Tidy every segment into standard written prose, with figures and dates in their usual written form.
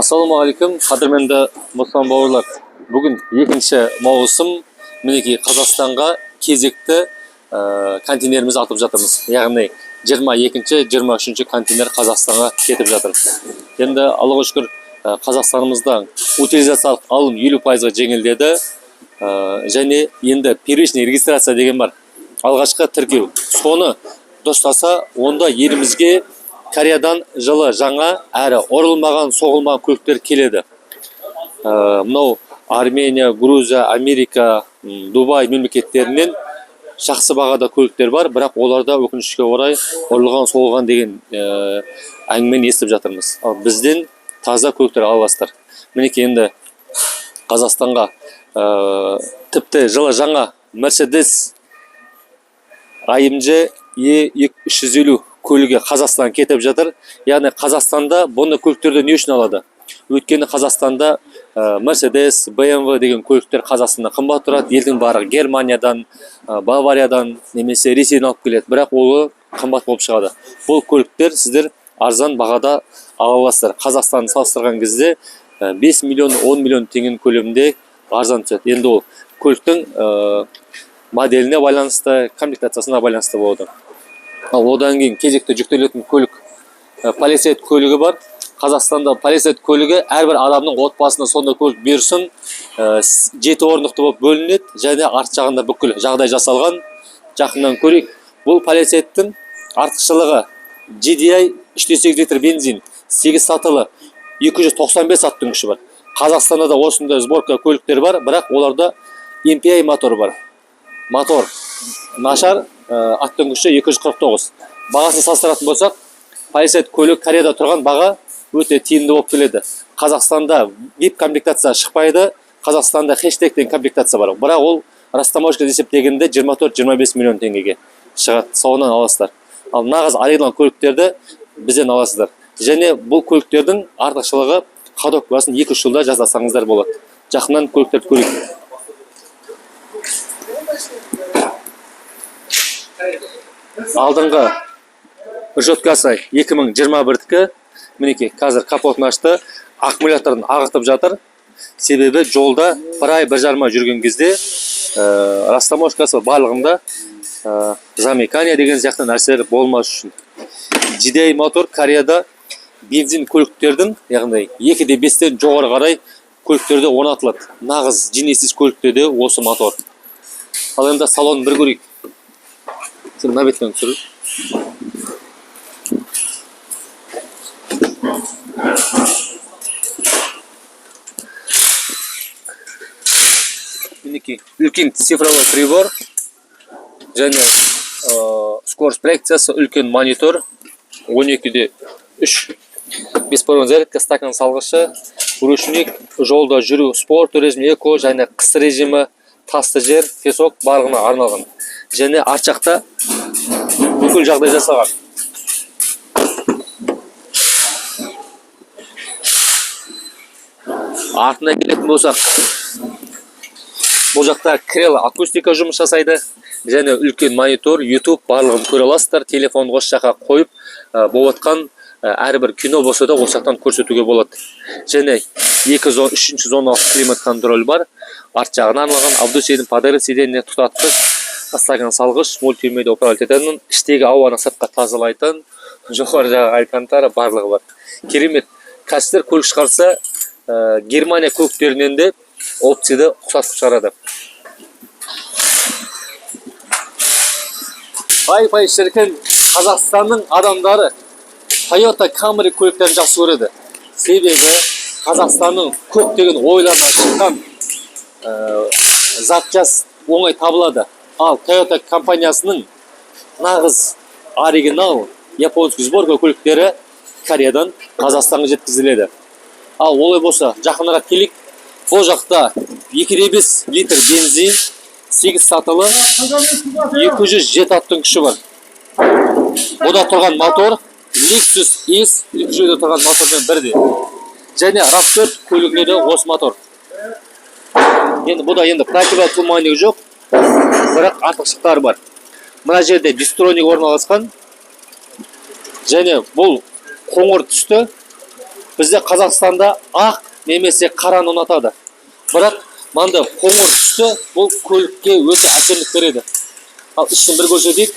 Ассалаумағалейкум, қадірменді мұсылман бауырлар! Бүгін 2 маусым. Мінекей, Қазақстанға кезекті контейнерімізді атып жатырмыз, яғни 22, 23 контейнер Қазақстанға кетіп жатыр. Енді Аллаға шүкір, Қазақстанымызда утилизациялық алым 50%-ға жеңілдеді. Және енді первичный регистрация деген бар, алғашқы тіркеу. Соны дұрыстаса, онда елімізге Кореядан жылы жаңа әрі ұрылмаған, соғылмаған көліктер келеді. Мынау Армения, Грузия, Америка, Дубай мемлекеттерінен жақсы бағада көліктер бар, бірақ оларда, өкінішке орай, ұрылған, соғылған деген әңгімені естіп жатырмыз. Ал бізден таза көліктер ала аласыздар. Мінекей, енді Қазақстанға тіпті жылы жаңа Мерседес AMG E 350 көлігі Қазақстанға кетіп жатыр. Яғни Қазақстанда бұны көліктерді не үшін алады? Өйткені Қазақстанда Мерседес, BMW деген көліктер Қазақстанда қымбат тұрады. Елдің барлығы Германиядан, Бавариядан немесе Ресейден алып келеді, бірақ ол қымбат болып шығады. Бұл көліктер сіздер арзан бағада ала аласыздар. Қазақстанды салыстырған кезде 5 миллион, 10 миллион теңгенің көлемінде арзан түседі. Енді ол көліктің моделіне байланысты, комплектациясына байланысты болады. Ал одан кейін кезекті жүктелетін көлік, Палисад көлігі бар. Қазақстанда Палисад көлігі әрбір адамның отбасына сондай көлік бұйырсын. 7 орындықты болып бөлінеді және арт жағында бүкіл жағдай жасалған. Жақыннан көрейік. Бұл Палисадтың артықшылығы: GDI 3,8 литр бензин, 8 сатылы, 295 аттың күші бар. Қазақстанда да осындай сборка көліктер бар, бірақ оларда MPI мотор бар, мотор нашар, аттың күші 249. Бағасын салыстыратын болсақ, Палисад көлік Кореяда тұрған баға өте тиімді болып келеді. Қазақстанда VIP комплектация шықпайды. Қазақстанда хэтчбек деген комплектация бар, бірақ ол растаможка есептегенде 24-25 миллион теңгеге шығады. Соған аласыздар. Ал нағыз оригинал көліктерді бізден аласыздар. Және бұл көліктердің артықшылығы: ходовкасын 2-3 жылда жасасаңыздар болады. Жақыннан көліктерді көрейік. Алдыңғы решеткасы 2021-дікі. Мінекей, қазір капотын ашты, аккумуляторын ағытып жатыр, себебі жолда бір ай, 1,5 ай жүрген кезде растаможкасы барлығында замыкание деген сияқты нәрселер болмас үшін. GDI мотор Кореяда бензин көліктердің, яғни 2,5-тен жоғары қарай көліктерде орнатылады. Нағыз Genesis көліктерде осы мотор. Ал енді салонын бір көрейік. Сен мына беттен түсір. Мінекей, үлкен цифровой прибор және скорость проекциясы, үлкен монитор 12,3, беспроводной зарядка, стакан салғышы, ручник, жолда жүру спорт режимі, эко және қыс режимі, тасты жер, песок, барлығына арналған. Және арт жақта бүкіл жағдай жасалған. Артына келетін болсақ, бұл жақта крыло акустика жұмыс жасайды және үлкен монитор, YouTube, барлығын көре аласыздар. Телефонды осы жаққа қойып, болып жатқан әрбір кино болса да, осы жақтан көрсетуге болады. Және екі зон, үшінші зоналық климат контроль бар, арт жағына арналған, обдув сиденье, подогрев сиденье, тұтатқыш, стакан салғыш, мультимедиа управлять ететін, іштегі ауаны сыртқа тазалайтын, жоғары жағы алькантара, барлығы бар. Керемет. Кәсіпкер көлік шығарса, Германия көліктерінен де опцияды ұқсатып шығарады. Пай, пай, шіркін, Қазақстанның адамдары Toyota Camry көліктерін жақсы көреді, себебі Қазақстанның көптеген ойларынан шыққан запчасть оңай табылады. Ал Toyota компаниясының нағыз оригинал японский сборка көліктері Кореядан Қазақстанға жеткізіледі. Ал олай болса, жақынырақ келейік. Бұл жақта 2,5 литр бензин, 8 сатылы, 207 аттың күші бар. Бұда тұрған мотор Lexus S 200-де тұрған мотормен бірдей. Және RAV4 көлігінде де осы мотор. Енді бұда енді противотуманник жоқ, бірақ артықшылықтары бар. Мына жерде дистроник орналасқан. Және бұл қоңыр түсті. Бізде Қазақстанда ақ немесе қараны ұнатады. Бірақ мынандай қоңыр түсті бұл көлікке өте әсерлік береді. Ал ішін бір көрсетейік.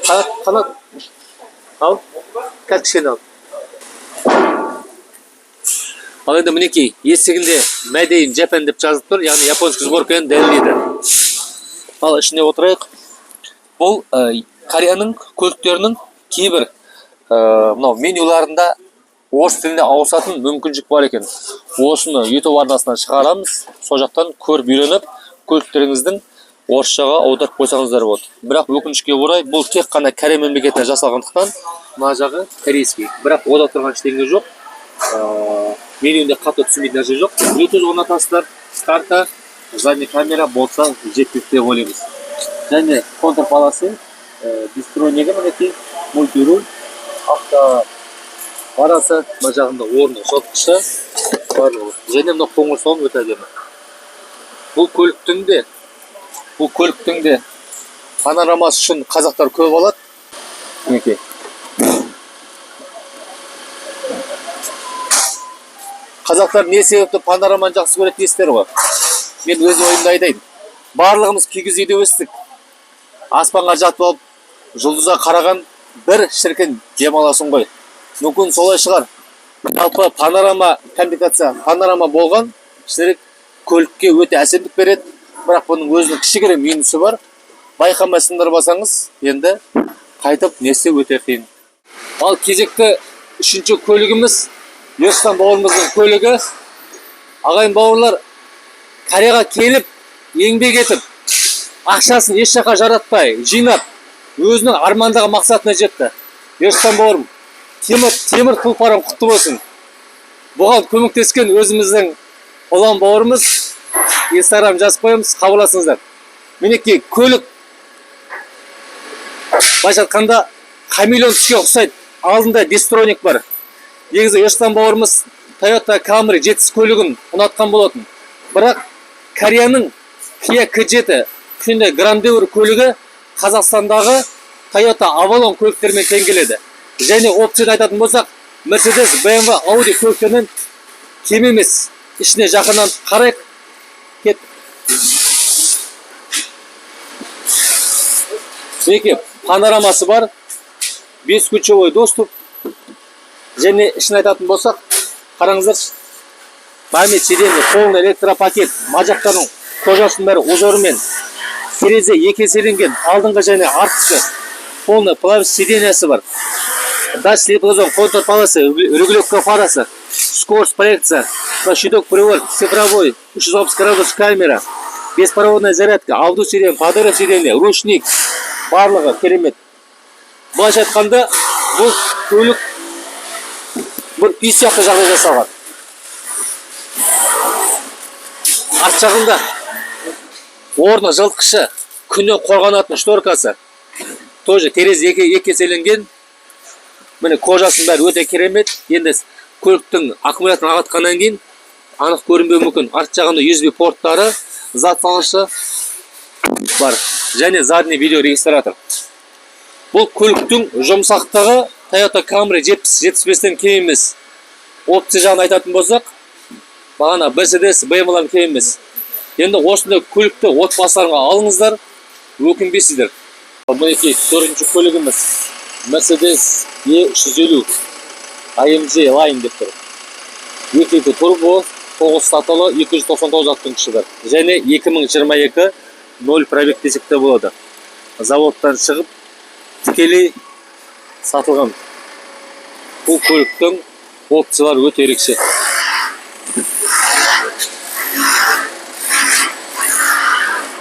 Қанат, Қанат. Ал, қазір кішкене ал. Ал енді мінекей, есігінде Made in Japan деп жазылып тұр, яғни японский сборканы дәлелдейді. Ал ішіне отырайық. Бұл Кореяның көліктерінің кейбір мынау менюларында орыс тіліне ауысатын мүмкіншілік бар екен. Осыны YouTube арнасынан шығарамыз, сол жақтан көріп үйреніп, көліктеріңіздің орысшаға аударып қойсаңыздар болады. Бірақ өкінішке орай бұл тек қана Корея мемлекетінде жасалғандықтан мына жағы корейский. Бірақ ода тұрған ештеңе жоқ. Менюінде қатты түсінбейтін нәрсе жоқ. Bluetooth орнатасыздар, карта, задний камера болса жеткілікті деп ойлаймыз. Және контрполосы, дистронигі мінекей, мультируль, авто парасы, мына жағында орны жылытқышы барлығы. Және мына қоңыр салон өте әдемі. Бұл көліктің де панорамасы үшін қазақтар көп алады. Мінекей. Қазақтар не себепті панораманы жақсы көреді дейсіздер ғой. Мен өз ойымды айтайын. Барлығымыз кигіз үйде өстік. Аспанға жатып алып, жұлдызға қараған бір шіркін демаласың ғой. Мүмкін солай шығар. Жалпы панорама комплектация, панорама болған шірік көлікке өте әсемдік береді. Бірақ бұның өзінің кішігірім минусы бар. Байқамай сындырып алсаңыз, енді қайтып не істеу өте қиын. Ал кезекті үшінші көлігіміз Ерстан бауырымыздың көлігі. Ағайын бауырлар, Кореяға келіп, еңбек етіп, ақшасын еш жаққа жаратпай, жинап, өзінің армандаған мақсатына жетті. Ерстан бауырым, темір тұлпарың құтты болсын. Бұған көмектескен өзіміздің Ұлан бауырымыз, Инстаграм жазып қоямыз, хабарласыңыздар. Мінекей, көлік былайша айтқанда хамелеон түске ұқсайды. Алдында дистроник бар. Негізі Ерстан бауырымыз Toyota Camry 70 көлігін ұнатқан болатын. Бірақ Кореяның Kia K7 Hyundai Grandeur көлігі Қазақстандағы Toyota Avalon көліктерімен тең келеді. Және опцияны айтатын болсақ, Mercedes, BMW, Audi көліктерінен кем емес. Ішіне жақыннан қарайық. Кет. Мінекей, панорамасы бар. Бесключевой доступ. Және ішін айтатын болсақ, қараңыздаршы. Память сиденье, полный электропакет, мына жақтардың кожасының бәрі узорымен. Терезе екі еселенген, алдыңғы және артқысы. Полный плавный сиденьясы бар. Датчик слепых контур полосы, регулировка фарасы, скорость проекция, щиток прибор, цифровой, 360 градус камера, беспроводная зарядка, обдув сиденье, подогрев сиденье, ручник, барлығы керемет. Былайша айтқанда, бұл көлік бір үй сияқты жағдай жасалған. Арт жағында орны жылытқышы, күннен қорғанатын шторкасы, тоже терезе екі еселенген. Міне, кожасының бәрі өте керемет. Енді көліктің аккумуляторын ағытқаннан кейін анық көрінбеуі мүмкін. Арт жағында USB порттары, зат салғышы бар және задний видеорегистратор. Бұл көліктің жұмсақтығы Toyota Camry 70-75-тен кем емес. Опция жағын айтатын болсақ, бағана Mercedes, BMW-лардан кем емес. Енді осындай көлікті отбасыларыңа алыңыздар, өкінбейсіздер. Мінекей, төртінші көлігіміз Mercedes E350 AMG Line деп тұр. 2.2 турбо, 9 сатылы, 299 аттың күші бар. Және 2022, 0 пробег десек те болады. Заводтан шығып, тікелей сатылған. Бұл көліктің опциялары өте ерекше.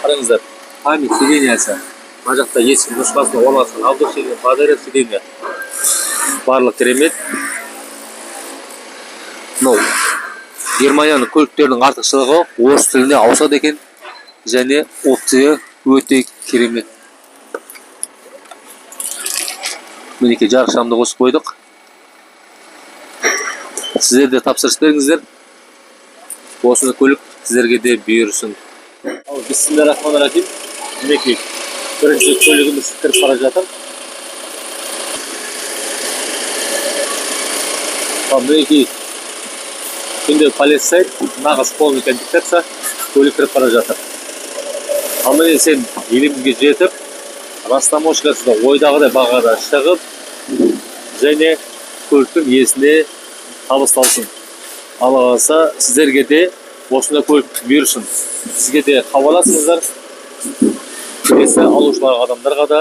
Қараңыздар, память сиденьясы. Мына жақта есік нұсқасында орналасқан обдув сиденье, подогрев сиденье. Барлық керемет. Мынау Германияның көліктерінің артықшылығы орыс тіліне ауысады екен және опция өте керемет. Мінекей, жарық шамды қосып қойдық. Сіздер де тапсырыс беріңіздер. Осыны көлік сіздерге де бұйырсын. Ал, бисмиллахир-рахманир-рахим. Мінекей, Бірінші көлігіміз кіріп бара жатыр. Ал мінекей, күнде полицай, нағыз полный комплектация көлік кіріп бара жатыр. Ал міне, сен елімізге жетіп, растаможкасы да ойдағыдай бағада шығып және көліктің иесіне табысталсын. Алла қаласа, сіздерге де осындай көлік бұйырсын. Сізге де хабарласыңыздар. Келесі алушылар адамдарға да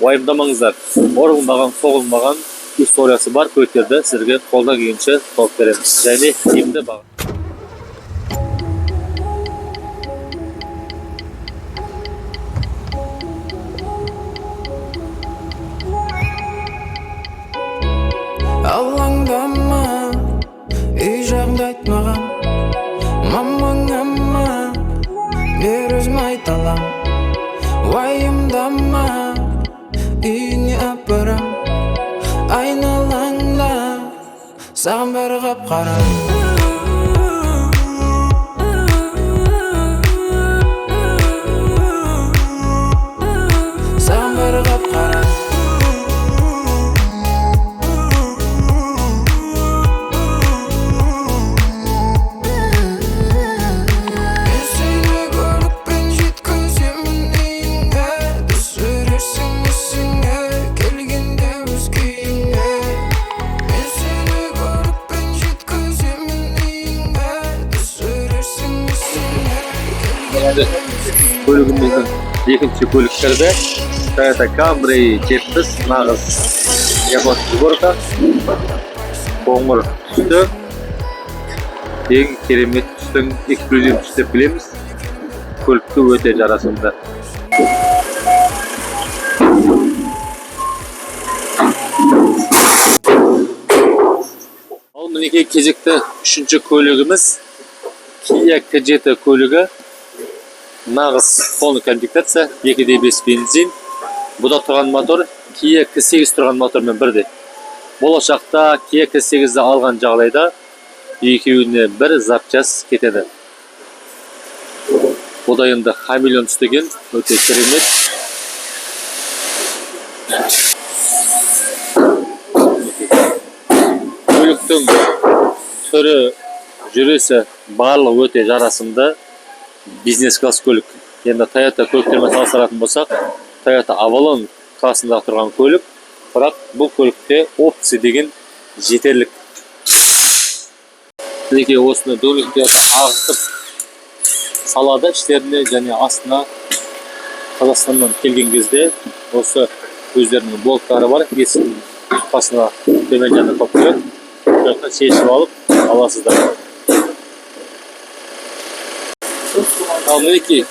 уайымдамаңыздар, ұрылмаған, соғылмаған, историясы бар көліктерді сіздерге қолдан келгенше тауып береміз және тиімді баға. Алаңдама, үй жағыңды айт маған, мамаң аман, бер, өзім айта алам. Уайымдама, үйіңе апарам. Айналаңда саған бәрі қап қара. Саған бәрі қап қара. Мен сені көлікпен жеткіземін үйіңе, түсірерсің есіңе келгенде өз күйіңе. Мен сені көлікпен жеткіземін үйіңе, түсірерсің есіңе Енді келгенде өз күйіңе. Көлігіміздің екінші көлік кірді. Toyota Camry 70, нағыз японский сборка, қоңыр түсті, ең керемет түстің, эксклюзив түс деп білеміз. Көлікке өте жарасымды. Ал мінекей, кезекті үшінші көлігіміз Kia K7 көлігі, нағыз полный комплектация, 2.5 бензин. Бұда тұрған мотор Kia K8 тұрған мотормен бірдей. Болашақта Kia K8-ді алған жағдайда екеуіне бір запчасть кетеді. Бұл да енді хамелеон түс деген өте керемет. Көліктің түрі, жүрісі, барлығы өте жарасымды, бизнес класс көлік. Енді Toyota көліктермен салыстыратын болсақ, Toyota Avalon классында тұрған көлік, бірақ бұл көлікте опция деген жетерлік. Мінекей, осыны дөңгелектерді ағытып салады іштеріне және астына. Қазақстаннан келген кезде осы өздерінің блоктары бар, есіктің қасына, төмен жағына қойып қояды. Сол жақтан шешіп алып аласыздар. Ал мінекей,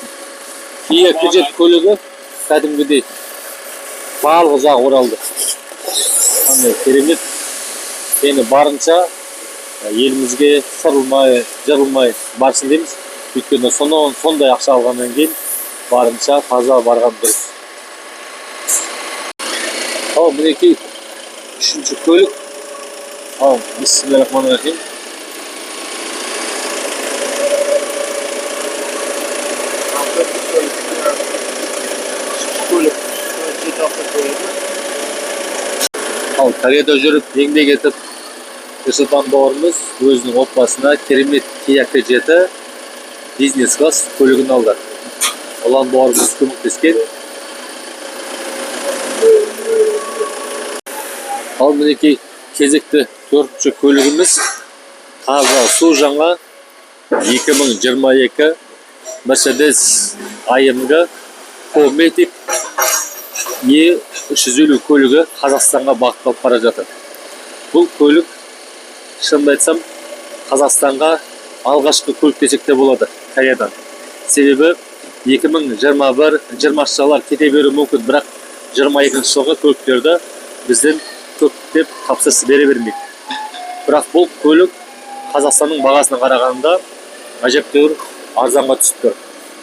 Kia K7 көлігі кәдімгідей барлық жағы оралды. Қандай керемет! Енді барынша елімізге сырылмай, жырылмай барсын дейміз, өйткені сондай ақша алғаннан кейін барынша таза барған дұрыс. Ал мінекей, үшінші көлік. Ал бисмиллахи. Көлік, жеті автокөлігі. Ал Кореяда жүріп еңбек етіп, Ерсұлтан бауырымыз өзінің отбасына керемет Kia K7 бизнес класс көлігін алды. Ұлан бауырымыз көмектескен. Ал мінекей, кезекті төртінші көлігіміз таза су жаңа 2022 Mercedes AMG 4MATIC E 350 көлігі Қазақстанға бағытталып бара жатыр. Бұл көлік, шынымды айтсам, Қазақстанға алғашқы көлік десек те болады Кореядан. Себебі 2021-20 жылдар кете беруі мүмкін, бірақ 22 жылғы көліктерді бізден көптеп тапсырыс бере бермейді. Бірақ бұл көлік Қазақстанның бағасына қарағанда әжептәуір арзанға түсіп тұр.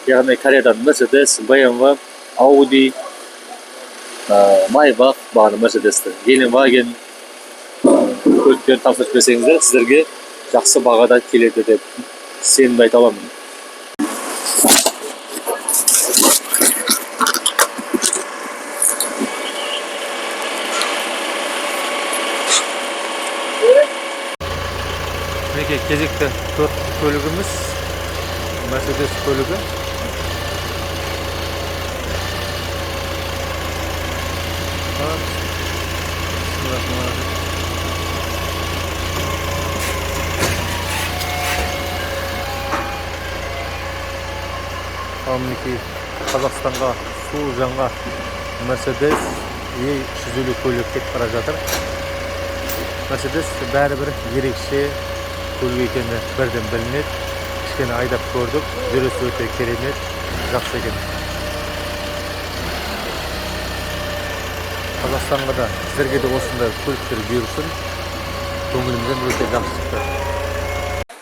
Яғни Кореядан Mercedes, BMW, Audi, Maybach, бағана Mercedes'ті, Гелендваген көліктерін тапсырыс берсеңіздер, сіздерге жақсы бағада келеді деп сенімді айта аламын. Мінекей, кезекті төрт көлігіміз, Мерседес көлігі. Так. Бисмиллахиррахманиррахим. Ал мінекей, Қазақстанға су жаңа Мерседес Е 350 көлігі кетіп бара жатыр. Мерседес бәрібір ерекше көлік екені бірден білінеді. Кішкене айдап көрдік, жүрісі өте керемет, жақсы екен. Қазақстанға да, сіздерге де осындай көліктер бұйырсын. Көңілімізден өте жақсы шықты.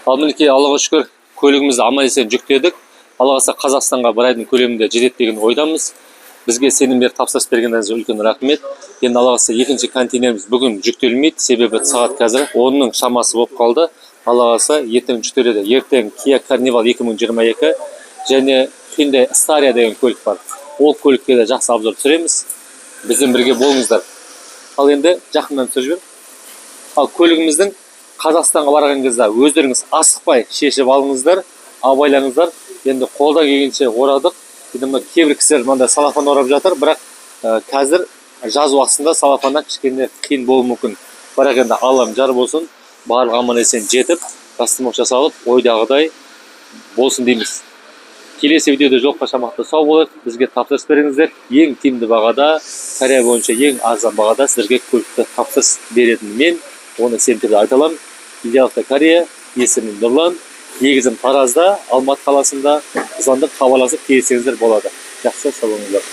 Ал мінекей, Аллаға шүкір, көлігімізді аман есен жүктедік. Алла қаласа, Қазақстанға бір айдың көлемінде жетеді деген ойдамыз. Бізге сенім беріп, тапсырыс бергендеріңізге үлкен рахмет. Енді, Алла қаласа, екінші контейнеріміз бүгін жүктелмейді, себебі сағат қазір 10-ның шамасы болып қалды. Алла қаласа, ертең жүктеледі. Ертең Kia Carnival 2022 және Hyundai Staria деген көлік бар. Ол көлікке де жақсы обзор түсіреміз. Бізбен бірге болыңыздар. Ал енді жақыннан түсіріп жібер. Ал көлігіміздің Қазақстанға барған кезде өздеріңіз асықпай шешіп алыңыздар, абайлаңыздар. Енді қолдан келгенше орадық. Енді мына кейбір кісілер мынандай целлофан орап жатыр, бірақ қазір жаз уақытысында целлофаннан кішкене қиын болуы мүмкін. Бірақ енді Аллам жар болсын, барлығы аман есен жетіп, растамок жасалып, ойдағыдай болсын дейміз. Келесі видеода жолыққанша амандықта сау болайық. Бізге тапсырыс беріңіздер. Ең тиімді бағада, Корея бойынша ең арзан бағада сіздерге көлікті тапсырыс беретін мен, оны сенімді түрде айта аламын. Идеал Авто Корея, есімім Нұрлан, негізім Таразда, Алматы қаласында. Звондап, хабарласып келсеңіздер болады. Жақсы, сау болыңыздар.